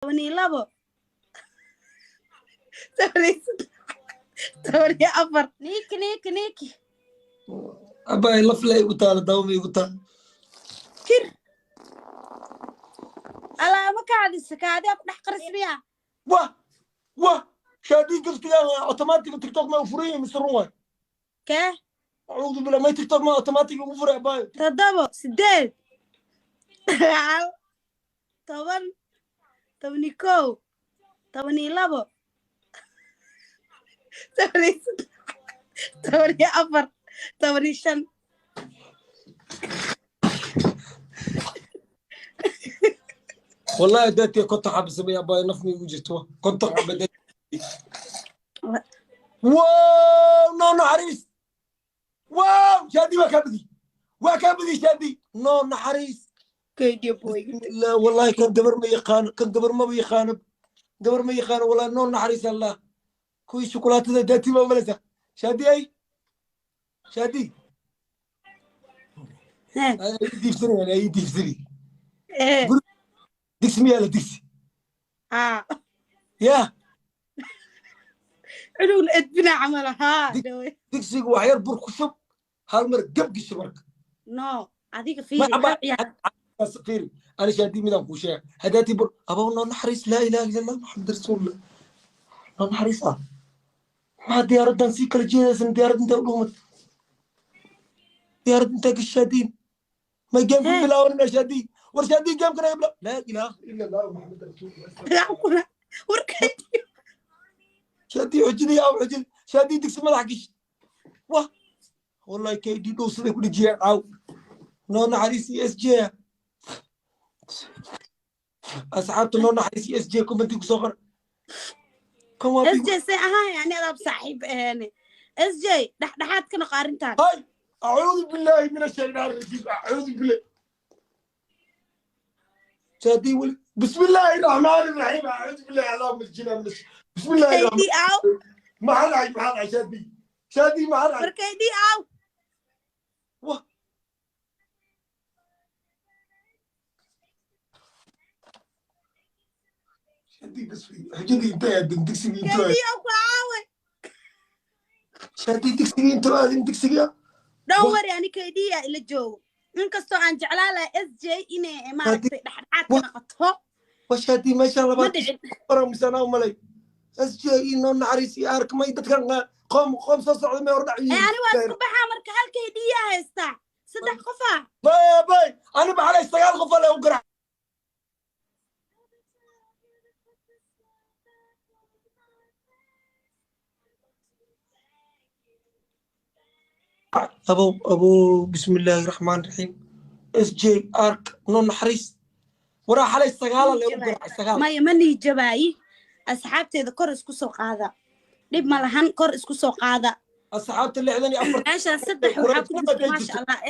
12, 13, 14. Niiki, niiki, niiki. Abay, lafle igu taala, dawma igu taala. Kir alaama kaadisa kaadiyaa ku dhex qarismiya. Wah wah, shaadii giftiga automatic TikTok ma u furan yahay mise run waay? Kee? Acuudu billah, may TikTok ma automatic ugu furay, abaayo? 7, 8, 9, 10, 11, 12, 13, 14, 15. Wallahi daadkee 50 xaba samey, abaayo, naf ma igu jirto 50 xaba. Wow, no naxariis. Wow, shaadi waa kaa badi, waa kaa badi, shaadi, no naxariis. Kaydiyo boy. La wallahi kan gabar ma yaqaano, kan gabar maba yaqaano, gabar ma yaqaano. Wallahi no naxariis. Allah, kuwii shukulaatada daati baa malaysa, shaadi. Ay shaadi, ay diibsanayaan, ay diibsani. Digsi miyaa la digsi? Haa. Yaa. Cunugna edbina camal haa. Digsigu wax yar bur ku shub, hal mar gab gisho marka. No, adiga Ma fiiri. Aba. Hal ciyaar. Fiiri, ani shaadi midaan kuu sheega hadaatii bur abow. Noo naxariis. Laa ilaaha illa Allah, Maxamed rasuulullah. Noo naxariis. Ah, maxaa diyaaraddan sii kala jeedaysan? Diyaarad intee u dhuumat? Diyaarad intee gasho, shaadiin? May gameku bilaabanina, shaadi? War shaadi, gameka naga bilaaw. Laa ilaaha illa Allah, Maxamed rasuulullah. Kuna warkaydiyo. Shaadi, xujidii aw xujidi. Shaadi, digsi madax gish. Wah, wallahi KD dhow siday ku dhejiyeen caaw. Noo naxariis iyo SJ. Asxaabta, noo naxariis iyo SJ commenti kusoo qor. Kan waa SJ say ahaan yani adaab saaxiib aheene. SJ dhexdhexaad ka noqo arrintan. Hay, acuudu billahi min ashaytaan rajiim. Acuudu billah. Shaadi weli. Bismillahi raxmaani raxiim. Acuudu billahi. Allahumma jina min bismillahi. KD aw. Maxaa dhacay? Maxaa dhacay, shaadi? Shaadi, maxaa dhacay? War KD aw. Wah. Shaadi bas, xujadii intay aadin digsigii intuu KD aw ku caawe. Shaadi, digsigii intuu aadin digsigii. Don't worry, ani KD yaa ila joogo, inkastoo aan jeclaa lahaa SJ inay maaragtay dhexdhexaad ka noqoto. Wa shaadi, meeshaan Ma labaad dhicin. Qoran mise anaa umalay SJ inoo naxariis iyo ark may dadkan qoom qoom soo socda may hordhac. Ee, ani waa isku baxaa marka. Hal KD yaa haystaa, saddex qofaa. Bay bay, ani baxalay sagaal qof ale u garac. Abow, abow, bismillaahi raxmaan raxiim. SJ ark, noo naxariis. Waraa xalay sagaala le u garacay, sagaal. Maya, ma niijabaayi. Asxaabteeda kor isku soo qaada, dhib ma lahan, kor isku soo qaada. Asxaabta 64. Meeshaan saddex waxaa ku jirta, maasha Allah.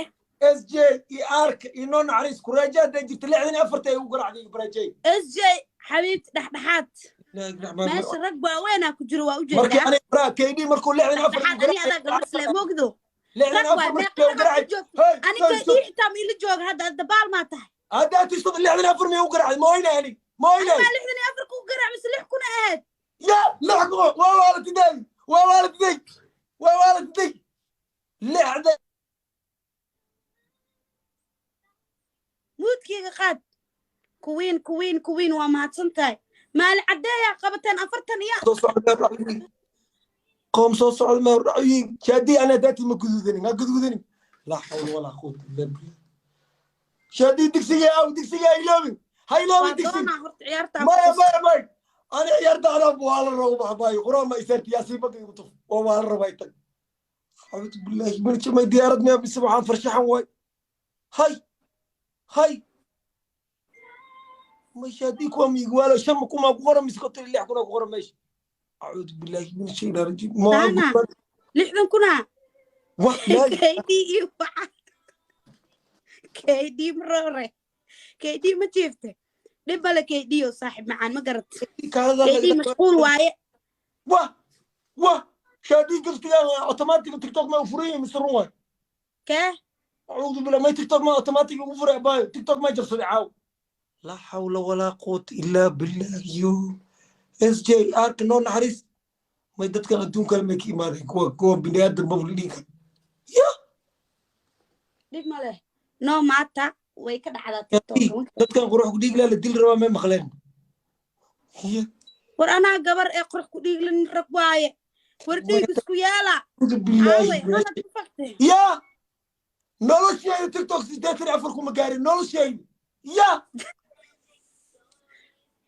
SJ iyo ark iyo noo naxariis kuraaja hadday jirta, 64 ay u garacday baraajey. SJ xabiibti, dhexdhexaad. Meesha rag waaweynaa ku jiro, waa Markii ujeedaa. ani waraa KD markuu 64 Dhexdhexaad, ani adaa gabar isle mogdo. lixdan Rag waay. afar Meeqa markii u rag ku garacay. joogto? Hey, Ani hey, KD xitaa ma ila jooga hadda, dabaal maa tahay? Haddaa tisto 64 miyay u garacday? Ma oyna ani ma oyna. Maa 64 ku garaac mise 6000 ahayd? Ya, 6000. Waa waalatiday, waa waalatiday, waa waalatiday, lixdan. Muudkeyga qaad. Kuwiin, kuwiin, kuwiin, waa mahadsan tahay. Maali caddeeyaa qabateen 40 iyo Soo socda ma hordhac, qoom soo socda ma hordhacoyin. Shaadi, ana daati ma guduudanin, ha guduudanin. Laa xawla walaa quwata illa billah. Shaadi, digsiga aw, digsiga ha iloobin, ha iloobin Waa digsiga. Doonaa horta ciyaartaa. Maya, maya, maya, ani ciyaarta anaa waa la rabo baxbaayo. Quraan ma isaarti yaasiibaka igu tuf. Waa la rabaa tag. Acuudu billahi min may diyaarad miya mise waxaan farshaxan waay? Hay hay, may shaadi kuwa miigwaalo shan kuma ku qoran mise 56,000 ku qoran meesha. Acuudu billahi min shaytaan rajiim. Taana. 60,000. Wah. KD iyo waxa KD maroore, KD ma jiifte. Dhib male KD oo saaxiib macaan, ma garat? KD mashquul waaye. Wah wah, shaadi giftiga automatic TikTok ma u furan yahay mise run waay? Kee? Acuudu billah, may TikTok ma automatic ugu furay, abaayo? TikTok may jabsaday caaw. Laa xawla walaa quwata illaa billah. Yo SJ arka, noo naxariis. May dadkan adduun kale may ka imaadeen? Kuwa biniaadan mabla dhihi kara ya. Dhib ma leh, no maata, way ka dhacdaa TikTok. Dadkan qurux ku dhiiglaa la dili rabaa, may maqleen ya? War anaa gabar ee qurux ku dhiigla, nin rag waaye. War dhiig isku yeela. Audu billaahi. Aaway hanad ku fagte. Ya noloshayda TikTok 84 kuma gaarin noloshayda. Ya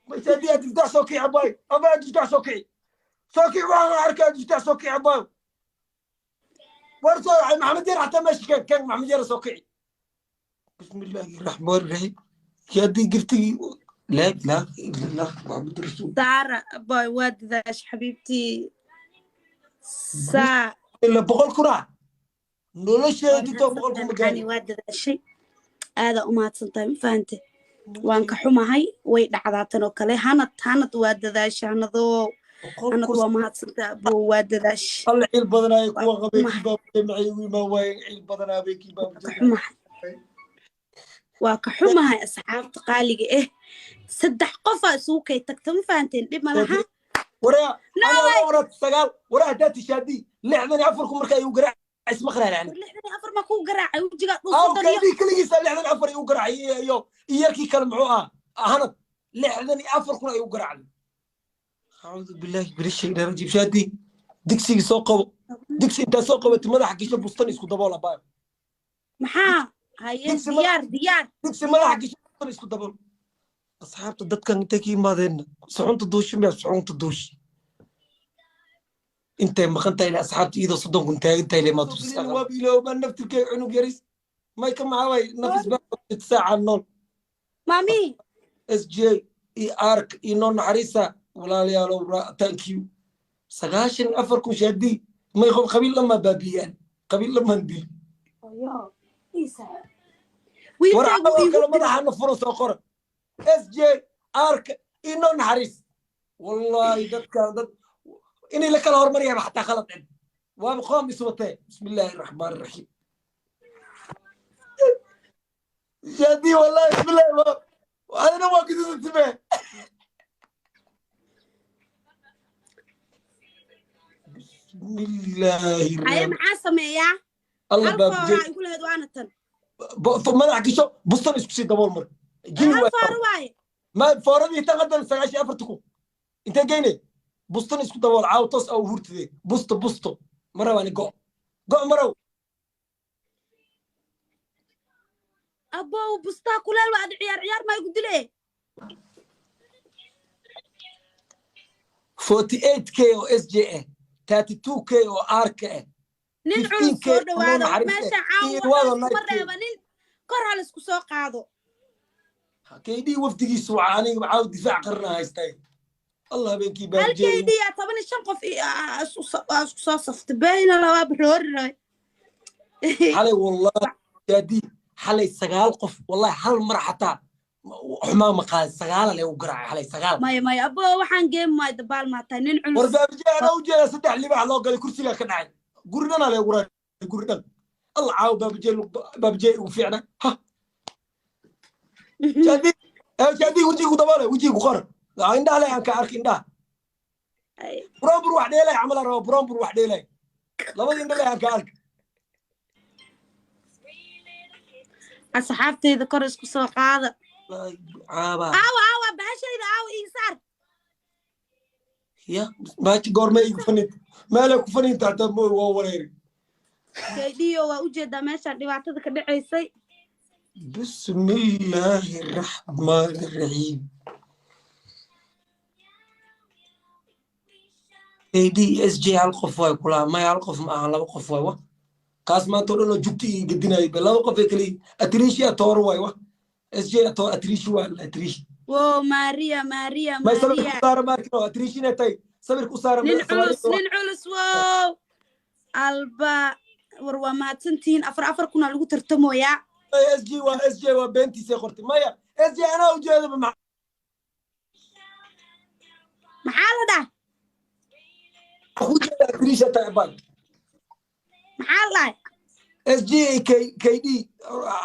mashaadiya, tiftax soo kici abay, abay, tiftax soo kici, soo kici. Waxaan arkaa tiftax soo kici abay. War soo Maxamed Yar xataa meesha keen, keen Maxamed Yar, soo kici. Bismi illaahi raxmaan raxiim. Yaadii giftigii, laa ilaaha illa Allah Maxamed rasuul. Saara boy, waa dadaash xabiibtii saa. Ila 100,000 noloshayda TikTok 100,000 ma gaarin. Waa dadaashay, aadaa u mahadsantahay. Ma fahante? Waan ka xumahay, way dhacdaa tan oo kale. Hanad, Hanad, waa dadaasha Hanadoo. Boqol Hanad kun waa mahadsantahay aboo, waa dadaash. Alla ciil badanaayo kuwa qabay. Xumahay. Kii baabujay maxay ugu imaan waayeen? Ciil badanaa bay kii Waa ka baabujay. xumahay, waa ka xumahay. Asxaabta qaaliga eh, saddex qofaa isugu kay tagta. Ma fahanteen? Dhib ma laha. Waraa No. Anaa la waraa sagaal waraa haddaa tishaadii 64 ku markaa igu garaac isma qaraan yani. 64 ma kuu garaacay wejigaa Aw dhuusadan iyo kaydii keligiisa 64 igu garaacay iyo yarkii kale muxuu ahaa, Hanad, 64,000 ay igu garaacday. Acuudu billaahi min ashaytaan rajiim. Shaadii, digsigii soo qabo. Digsi intaa soo qabatay madaxa gisho, bustan isku dabool abaayo. Maxaa haye? Digsi Diyaar, diyaar. Digsi madaxa gisho, bustan isku dabool. Asxaabta, dadkan intay ka yimaadeenna? Suxunta duushi miya? Suxunta duushi intay maqan tahay asxaabta, iyadoo 30,000 taagan tahay le maa ilooba naftirkay cunug yaris may ka maxaaway nafis baa saaca nool. Mami. SJ iyo ark iyo noo naxariisa walaalayaalow. Thank you. 94,000 shaadii may qof qabiil dhammaa baabi'iyaan, qabiil dhammaan dil. War Wiilkaygu cawoo iigu kale madaxaana furo, soo qora SJ ark iyo noo naxariis. Wallahi dadkan dad inay la kala hormariyaan xataa khalad cid waaba qoom iswatee. Bismi illaahi raxmaan raxiim. Shaadii, wallahi bismillahi, adina waa gududutime. Bismillaahi. Haye, maxaa sameeyaa? Allah Hal baabujey. fooraa igu lahayd, waana tan. Madax gisho, bustan isku sii dabool marka jini. Hal Waa foora waaye. Ma fooradii tan qadan 94,000 intee geyne? Bustan isku dabool, caaw toos au hurtide. Busto, busto ma rabani, go go marow. Abow, bustaa kuleel waa, ad ciyaar ciyaar maa igu dile. 48K oo SJ ah, 32K oo RK ah. Nin culus 15K soo oo dhawaada naxariis meesha ah caawa iyo waxaa waada iskuma 9K. reebanin, kor ha laisku soo qaado. KD wafdigiisu waa aniga caaw difaac qarna haystay. Allah habeenkii baabjeey. Halkaydiyaa 15 qof isku soo saftay bayna labaa baroori. Xalay wallahi shaadii, xalay sagaal qof, wallahi hal mar xataa xumaa ma qaadin. Sagaala le u garaacay xalay, sagaal. Maya, maya abo, waxaan geem maayo dabaal maataa nin war culus. Baabjeey anaa u jeeda saddex libaax loo galay, kursigaa ka dhacay, guri dhanaa leegu raray, guri dhan. Allah caaw baabjeey, baabjeey ugu fiicna ha. Shaadii, shaadii, wejigu daboole, wejigu qor, indhaha le aan ka arki indhaha. Buroonbur wax dheelay camal aan rabaa, buroonbur wax dheelay, labada indha le aan ka arki. Asxaabtayda kor isku soo qaada. Caaba. Aawa, aawa bahashayda, aawa iisaar. Ya maaji goormay igu fanid meelay ku faninta hataa mooy, waa wareeri. Kaydhiyo, waa ujeedaa meeshaan dhibaatada ka dhacaysay. Bismillaahi raxmaani raxiim. KD SJ hal qof waay kulaa. Maya, hal qof ma aha, laba qof waay. Wa kaas maanta oo dhan oo jugta ii gedinayo be laba qof ee kaliya. Atriishi atooro waay. Wa SJ atooro, atriishi waa atriishi. Wo Maria, Maria. May sawirka Maria u saara maarkino atriishi inay tahay sawirka u saara. Nin culus, nin culus. Wow, alba, war waa mahadsantihiin. 4,000 aa lagu tartamooyaa. SG waa SJ, waa beentiisay qortay. Maya, SJ anaa ujeedaba. Maxaa la dhahay? Ku jeeda atriisha tahay baan. Maxaa la dhahay? SG K KD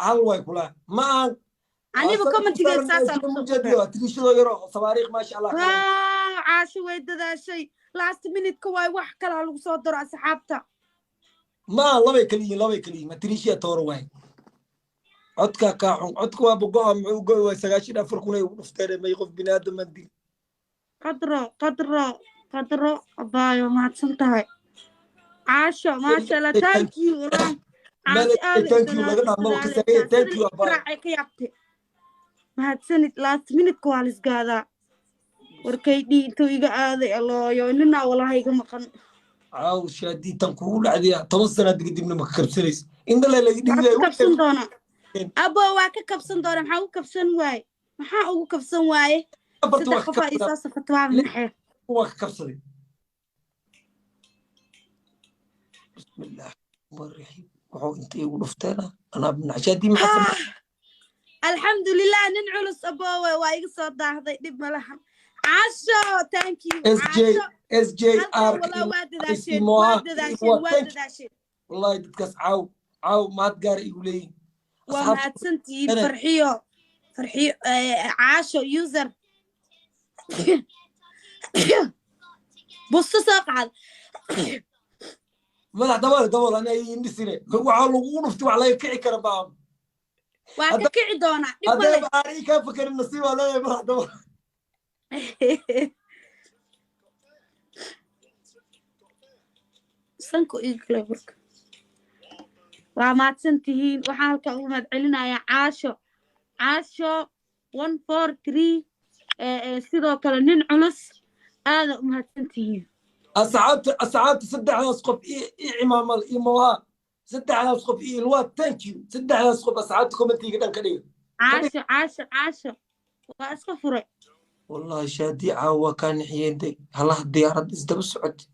hal way kula ma aan. Aniba commentigeed saasaan kusoo qoray. Tiriishadoo yaro sawaariikh, maasha Allah. Waaw, Caasho way dadaashay. Last minute-ka waay, wax kalaa lagu soo daro, asxaabta. Ma labay kala yihiin, labay kala yihiin. Ma tiriishiya tooro waay. Codka kaa xun, codka waa bogo'a. Muxuu go'i waay? 94,000 ay ugu dhufteen. May qof biniaadaman dil. Qadro, Qadro, Qadro abaayo, mahadsan tahay. Caasho, maasha Allah, thank you. Wallahi Caasho aad. Thank you laga dhaamo ka sareeya. Thank you, abaayo. Raacay ka yaabtay. Mahadsanid. Last minute-ka waa lisgaadaa. Warkay dhii intuu iga aaday, alooyo ninaa walaha iga maqan. Caaw shaadii tan kugu dhacdaya, 10 sanaad kadibna ma ka kabsanaysa indhale laga Waa dhigilay. ka kabsan doona, abo, waa ka kabsan doona. Maxaa ugu kabsan waaye? Maxaa ugu kabsan waaye? Afarta Saddex waa ka qof aa kabsaday. Isoo safatay, waa maxay? Waa ka kabsaday. Bismillaah rahmaan raxiim. Wuxuu inta igu dhufteena anaa binac shaadii maxaa samay? Alxamdulilah, nin culus aboowe, waa iga soo daahday, dhib ma lahan. Casho, thank you. S J Casho S J halkan R walaa waa dadaasheen. Moha. Waa dadaasheen, waa dadaasheen. Wallahi dadkaas caaw caaw mahad gaara igu leeyihin. Waa Asxaabta mahadsantihiin. Ene. Farxiyo, Farxiyo, Caasho user busto soo qaad. Madax dabool, dabool, ana indhisine. Waxaa lagugu dhuftay wax laga kici kara baa. Waa ka kici doonaa, dhib ma leh. Haddaba aanay kaa fakarin, nasiibaa leedahay. Madax dabool. Sanku iga kale marka. Waa mahadsantihiin. Waxaan halkan ugu mahad celinayaa Caasho, Caasho 143, sidoo kale nin culus. Aada u mahadsantihiin. Asxaabta, asxaabta, saddexdaas qof ii cimaamada ii moha, saddexdaas qof ii ilwaa, thank you. Saddexdaas qof, asxaabta, commentiga dhan ka dhiga. Caasho, Caasho, Caasho waa iska furay. Wallahi shaadii caawa waa kaa nixiyeenday. Halaha diyaarad isdaba socotay.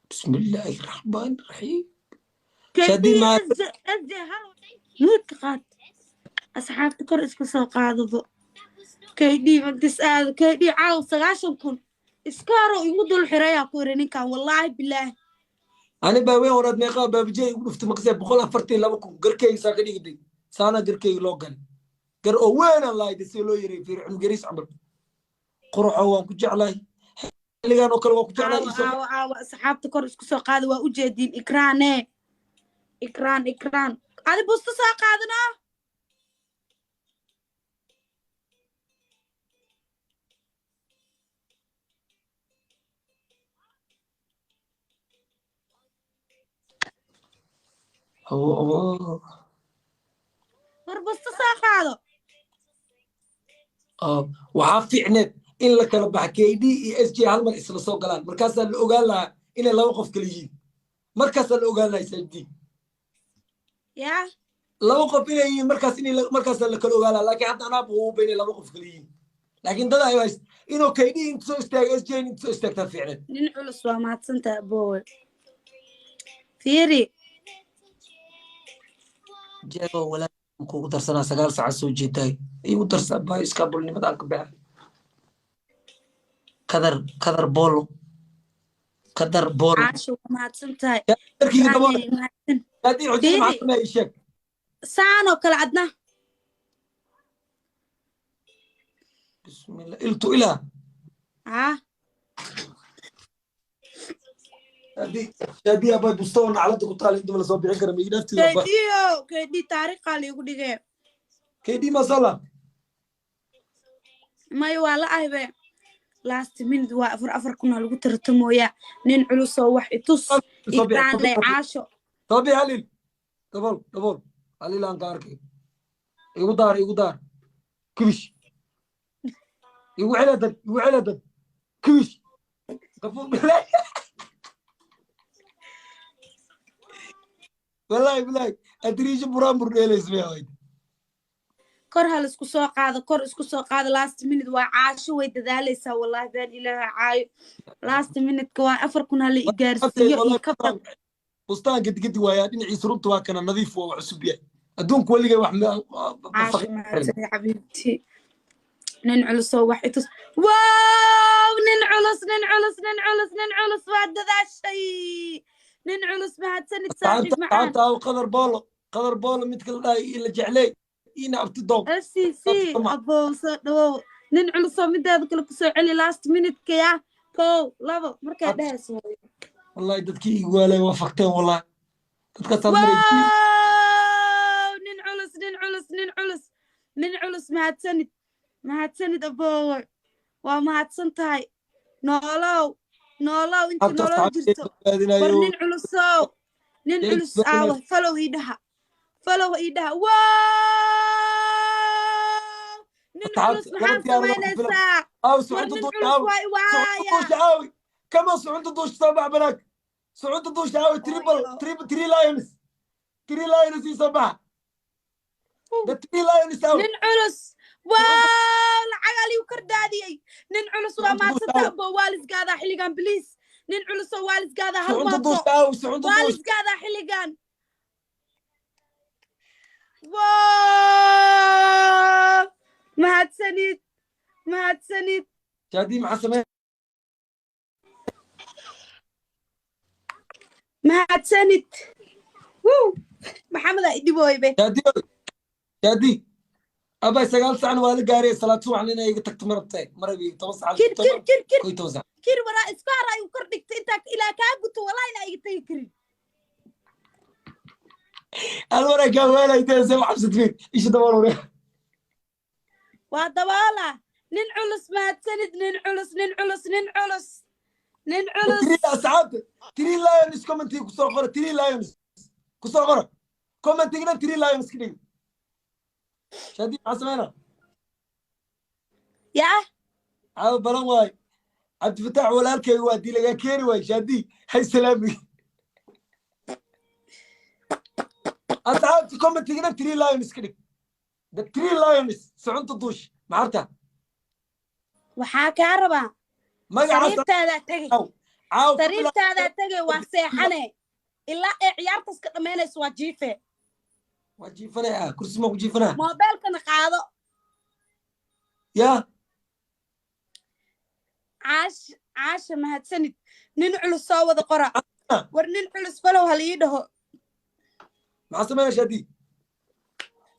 Bismillaahi raxmaani raxiim. Shaadii SJ hal muudka qaad. Asxaabta kor iska soo qaadabo. KD mantis aado. KD caaw 90,000 iskaaro igu dul xirayaa ku iri ninkan, wallaahi bilaahi. Ani baa weyn horaad meeqaa baabijey igu dhuftay maqsee? 142,000. Garkeyga saa ka dhigday, saana garkeyga loo galay, gar oo weynaan lahayd si loo yaray. Fiir cunugariis camal quruxo, waan ku jeclahay xilligan oo kale, waan ku jeclahay. Caawa caawa caawa asxaabta kor isku soo qaada. Waa ujeediin. Ikraane, Ikraan, Ikraan, adi busto soo qaadano. Oh. War busto soo qaado. Waxaa fiicneed in la kala baxa, KD iyo SJ hal mar isla soo galaan. Markaasaa la ogaan lahaa inay laba qof kala yihiin. Markaasaa la ogaan lahaa SJ yaa laba qof inay yihiin. Markaas inay markaasaa la kala ogaan lahaa, laakiin hadda anaa buuba inay laba qof kala yihiin. Laakiin dad ay hayst inuu KD inta soo istaago, SJ inta soo istaagtaa fiicneed. Nin culus, waa mahadsantaha aboowe. Fiiri. Jeego walaa kugu darsanaa, 9 saaca soo jeedaay igu darsaa baayo iskaabulnimada aan ka baxay. Kadar, Kadar Bolo, Kadar Bolo. Caasho, waa mahadsan tahay. Darkiga dabool. Ikraaney, mahadsan. Haddii xujada Fiiri. Maxaa sameeya? Ii sheeg. Saan oo kale adna. Bismillah, iltu ilaa. Ah. Haddii abay busto naclada ku taal inta la soo bixin kara ma ii dhaaftiida abay. Kediyo kedi taariikhaa liigu dhigee. KD masala. May waa la ahbe. Last minute waa 4,000 lagu tartamooyaa. Nin culusoo wax itus. Soo bixi. Ikraaney, Caasho. Soo bixi Halil, dabool, dabool Halil, aan ka arkay. Igu daar, igu daar kibish, igu cela dad, igu cela dad kibish gafuur bilaay. Wallahi bilaay adriisho buraanbur dheelays may ahayd. Kor hal isku soo qaado, kor isku soo qaado. Last minute waa. Caasho way dadaalaysaa, wallahi been ilaaha caayo. Last minute-ka waa 4,000 hala i gaarsiiyo iyo ka badan. Bustaan gedigedi waayaa dhinaciisa. Runta waa kana nadiif, waa wax cusub yahay adduunku weligay wax Caasho, mahadsanid xabiibti. Nin culusoo wax itus. Wow, nin culus, nin culus, nin culus, nin culus, waa dadaashay. Nin culus, mahadsanid saaxiib macaan. Asxaabta, aw Qadar Boolo, Qadar Boolo, midka la dhahay iyo la jeclay Ina abtidoon. FCC abow, soo dhawow. Nin culusoo, mideeda kale kusoo celi last minute-ka. Ya kow, labo markaa dhehayso. Wallahi dadkii igu waalay waa fakteen, wallahi dadkaasaad maray. Wow, nin culus, nin culus, nin culus, nin culus. Mahadsanid, mahadsanid aboowe, waa mahadsan tahay. Noolow, noolow inta nolol jirto. War nin culusow, nin culus aawa? Follow ii dhaha, follow ii dhaha. Wow, nin culus, maxaa samaynaysaa? War nin culus, waay waaya. Kama sucunta duusha soo bax banaag, sucunta duusha aawi. Triple, triple, three lions, three lions ii soo baxa, the three lions aawi. Nin culus, wow, lacag aliyu kor daadiyey. Nin culus, waa maadsanta abo. Waa lisgaadaa xilligan, please. Nin culusoo, waa lisgaadaa hal sucunta mooto. Duusha aawi, sucunta waa duusha. Lisgaadaa xilligan. Wow, mahadsanid, mahadsanid. Shaadii, maxaa samey? Mahadsanid. Wuu Maxamedaa idhibooybe. Shaadi, Shaadi abay, 9 sacna waa la gaaray. Salaad subaxna inay iga tagto ma rabtee? Marabi 10 sac. Kir, kir, kir, kir. 11 sac. Kir waraa isfaara igu kor dhigta intaa ilaa kaa guto. Wallahi inaa iga tegi karin. Alwara kaa weelaytee se waxabsad fiir isha dabool ware. Waa daboola. Nin culus, mahadsanid. Nin culus, nin culus, nin culus, nin culus. Three asxaabta, three lions commentiga kusoo qora, three lions kusoo qora commentigna, three lions ka dhig. Shaadi, maxaa sameynaa? Yaa. Caawa balan waay. Cabdifataax walaalkayga waa dii lagaa keeni waay. Shaadi, hay salaami. Asxaabta, commentigna three lions ka dhig, the three lions, sucunta duush maxarta. Waxaa kaa rabaa magacaas. Sariirtaadaa tegey. Caaw. Sariirtaadaa tegey, waa seexane ilaa ee ciyaartaas ka dhammaynayso, waa jiife. Waa jiifanay ah, kursi ma ku jiifanaa? Moobeelkana qaado. Yaa. Caash, Caasha, mahadsanid. Nin culus soo wada qora. War nin culus, follow hal ii dhaho. Maxaa sameynaa, Shaadi?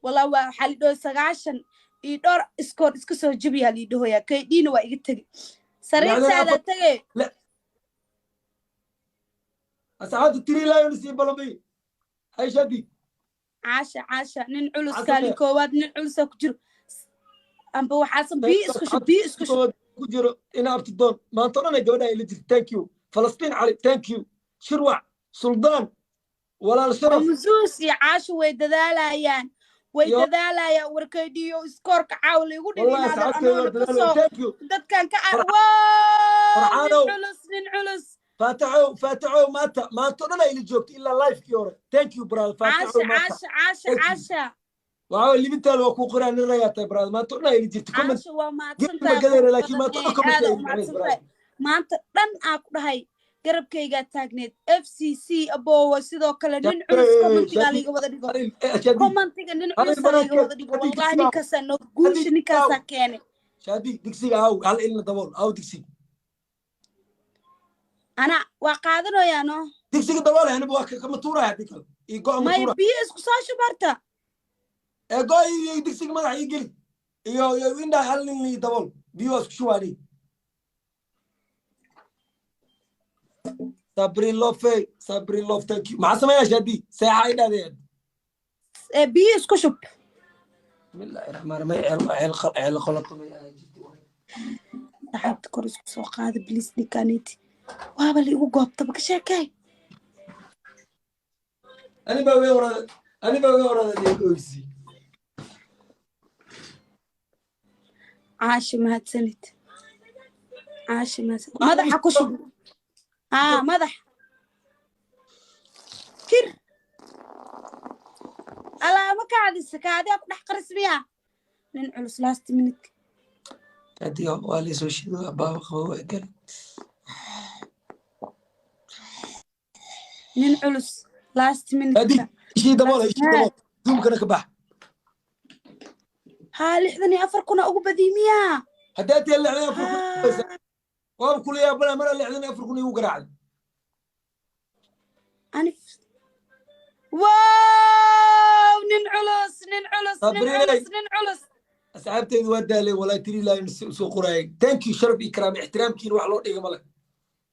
Walaa waa waxaa la dhaho 90 iyo dhowr iskoor iska soo jebiyaa la ii dhahoyaa. Kaydhiina waa iga tegi, sariirtaadaa tegey. Asxaabta, three lions iyo balambay. Hay Shaadi. Caasha, Caasha, nin culus. Maxaa kaali sameeya? Koowaad nin culusaa ku jiro amba waxaasan biyo isku shub, biyo isku shub. Ku jiro ina abtidoon maanta o dhan ay gabadha ila jirto. Thank you Falastiin Cali, thank you Shirwac Suldaan walaal sharaf. Musuus iyo Caasho way dadaalayaan, way dadaalayaan. Warkaydhiyo iskoorka caawa laygu wallahi dhibinaadan asxaabteeda anoona dadaalaya kasoo thank you dadkan ka ar. Wow, nin Farxaanow. culus, nin culus. Faataxow, Faataxow, maanta maanta o dhan ay ila joogto ilaa livekii hore. Thank you brother Faataxow. Caasha. Maanta. Caasha, Caasha. Thank you. Caasha. Waxaa libintaada waa kuu qoraa. Nin ragaa tahay brother, maanta o dhan ay ila jirto comment. Caasha, waa Geed ma mahadsantahay. gadayna, laakiin maanta o dhan comment aada ay u ila mahadsantahay brother. Maanta dhan aa ku dhahay garabkaygaa taagneed. FCC aboowa, sidoo kale nin culus. Commentigaa liiga wada dhigo, Shaadi. Commentiga nin Hal culusaa liiga wada dhigo. Shaadi, wallahi digsiga. Ninkaasaa noo guusha, Shaadi, ninkaasaa keenay. Shaadi, digsiga aw, hal ilna dabool aw digsiga. Ana waa qaadanayaa no. Digsiga dabool, aniba waa kama tuuraya haddii kale iyo go' ma maya tuura. Biyo isku soo shub horta. Ee go' iyo digsiga madaxa ii geli iyo indhaa, hal nin ii dabool, biyo waa isku shubaani. Sabri Lofe, Sabri Lof, thank you. Maxaa sameeyaa, Shaadi? Seexa indhaadee. Ee biyo isku shub. Bismillahi raxmaan raxiim, ceel ceel qolato may ahay jirti. Saxaabta, kor isku soo qaada please. Ninkaaniti waaba la igu goobtaba, ka sheekay. Ani baa uga orada, ani baa uga orada deegoysi. Caasha, mahadsanid. Caasha, mahadsanid. Madaxa ku shub, haa, madax kir alaama kaadisa kaadiyaa ku dhex qarismiya. Nin culus last minute. Shaadi, waa laysoo shido baaba qabo waa gali. Nin culus last Shaadi minute. Ishii dabool, ishii dabool, zoomkana ka bax. Haa, 64,000 ugu badiyey miyaa? Haddaa tee 64,000. Haa. Waaba kula yaabana mara 64,000 igu garaacday. Anif, wow. Nin culus, nin culus, nin Sabrinay. culus, nin culus. Asxaabteydu waa daalay walaa, tiri line soo qoraayay. Thank you, sharaf iyo karaam, ixtiraamkiina wax loo dhiga male.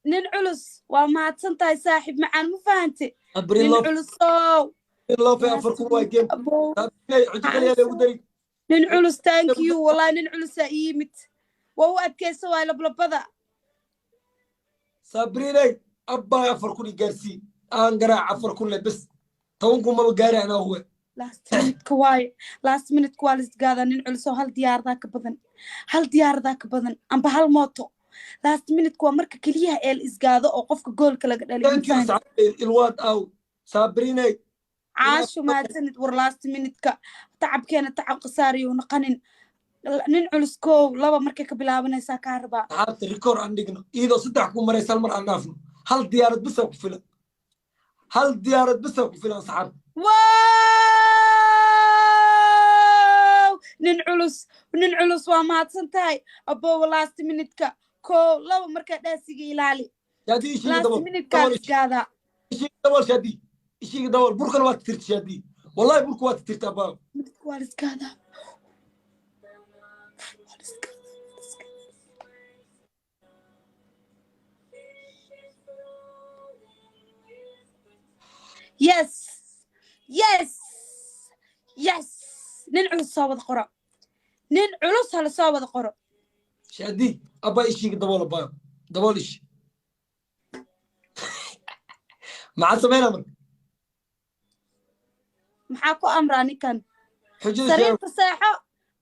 Nin culus, waa mahadsan tahay, saaxiib macaan, ma fahante? Sabrin Nin love. culusow. Love, 4000 waa game. Abow. Sabrinay, xujo kaliya lagu dari. Nin culus, thank you. Wallahi nin culusaa ii yimid, waa u adkaysa waay lablabada. Sabrinay, abbaa, 4000 i gaarsii, aan garaac 4000 le bes, 10,000 maba gaari anaa huwe. Last minute-ka waaye, last minute-ka waa laisgaadaa. Nin culusoo, hal diyaaradaa ka badan, hal diyaaradaa ka badan amba hal mooto. Last minute-ka waa marka keliyaha ee la isgaado oo qofka goolka laga dhaliyo, ma Thank you. fahanti? Asxaabteyda, ilwaad aw, Sabrinay. Caasho, mahadsanid. War last minute-ka tacabkeena tacab khasaariyo naqanin. Nin culus, koow, laba markay ka bilaabanaysaa kaa rabaa. Asxaabta, record aan dhigno iyadoo 3000 maraysa, hal mar aan dhaafno. Hal diyaarad bisa ku filan, hal diyaarad bisa ku filan, asxaabta. Wow, nin culus, nin culus, waa mahadsan tahay, abowa. Last minute-ka, koow, laba markaa dhaasiga ilaali. Shaadi, ishiga Last dabol. minute-kaa Dabol. isgaadaa. Ishiga dabol, Shaadi, ishiga dabol. Burkana waa titirta, Shaadi, wallahi burka waa titirta, abaa. Minute-ka waa la isgaadaa, waa la isgaadaa, waa la isgaadaa. Yes, nin culus soo wada qoro, nin culus hala soo wada qoro. Shaadi, abaa, ishiga dabol, abaa, dabol ishi. Maxaa sameynaa marka? Maxaa ku amraa ninkan? Xujada. Sariirta seexo,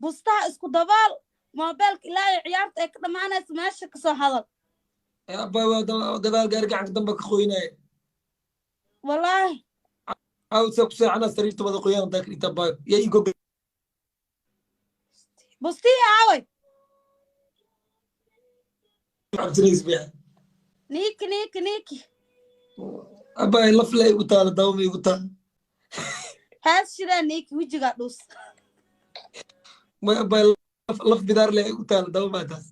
bustaha isku dabaal, moobeelka ilaa ay ciyaarta ay ka dhammaanayso meesha kasoo hadal. Abaa, waa gadaal gaari gacanka dambe ka qoynaya. Wallaahi. Cawsa ku seexanaa, sariirta wada qoyaan hadaa ka dhigta, abaa, yaa igo. Bustihii aaway? Cabsinays baa. Niiki, niiki, niiki. Abaa, laf le igu taala, dawma igu taala. Hees shidaa, niiki, wejigaa dhuus. May, abaa, laf bidaar le igu taala, dawmaa taas.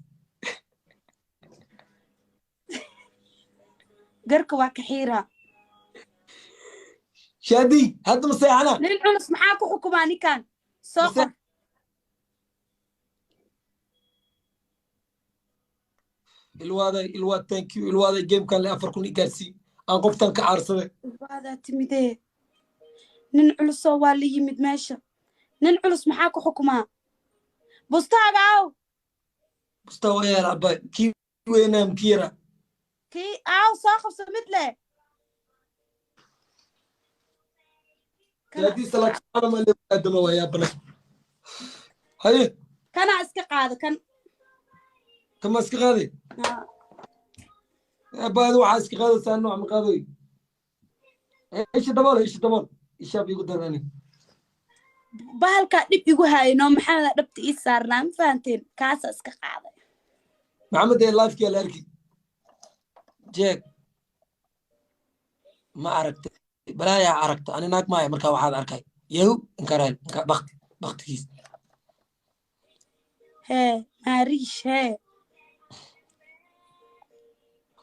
Garka waa ka xiiraa. Shaadi, hadda ma seexanaa? Nin culus, maxaa ku xukumaa ninkan? Soo qor. Ilwaaday, ilwaad, thank you, ilwaaday. Gamekan le 4000 i gaarsii, aan qoftan ka caarsaday. Waadaa timidee, nin culusoo waa la yimid meesha. Nin culus, maxaa ku xukumaa? Bustaaga aw. Bustaa waa yaala, abaa, kii weynaa kii yaraa? Kii aaw, soo qabso mid leh. Shaadi, salaad ma le aadama waa yaabana haye. Kanaa iska qaado kan. Kama iska qaaday? Aa. Abaa, waxaa iska qaadaysaa nooc ma qaadoy. Isha dabool, isha dabool, ishaab igu darani. Bahalkaa dhib igu haayno, maxamed dhabta ii saarnaa, ma fahanteen? Kaasaa iska qaaday. Maxamed ee lifekii la arki jeeg, ma aragtay balaayaa aragta ani naag maaya. Markaa waxaad arkay yahu inkaraan bakti baktigiis. Hee maariish, hee.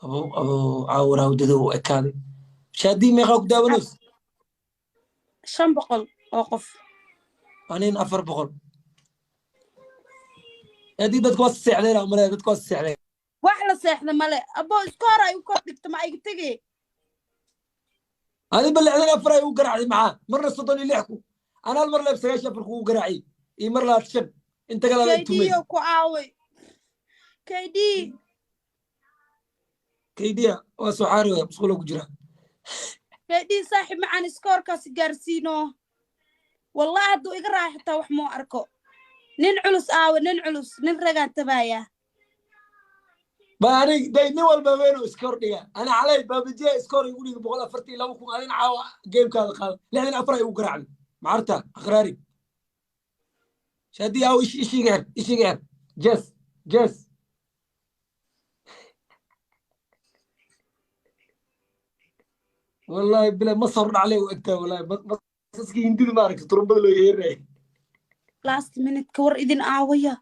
Abow, abow, caawaraawdada u ekaaday. Shaadii, meeqaa ku daawanays? 500 oo qof. Anin 400. Shaadii, dadku waa seexdeen, umalaya dadku waa seexdeen. Wax la seexda male, abo. Iska hor ay u kor dhigto, ma ayga tegee? Adi ba 64 ay u garaacday, maxaa marna 36 ku anaa mar leeb 94 kugu garaacay iyo mar labaad shan inta kale ay KD tumays. Oo ku aaway KD? Kaydiya waa soo xaari waya, musqulo ku jira. KD, saaxiib macaan, iskoorkaasi gaarsiino. Wallahi hadduu iga raaxo xitaa wax moo arko. Nin culus aawe? Nin culus, nin ragaan tabaaya. Ba anig day, nin walba weenu iskoor dhiga. Ana calay baabajiya iskoor igu dhiga 142,000. Adin caawa gamekaada qaada, 64 ay ugu garaacday macarta akhraari. Shaadi, aaw ishiga xir, ishiga xir. Jes jes, wallahi bila masar dhaclay u egtaa, wallahi masaskii hindida ma aragta turumbada loo yeerinaya. Last minute ka war idin aawaya.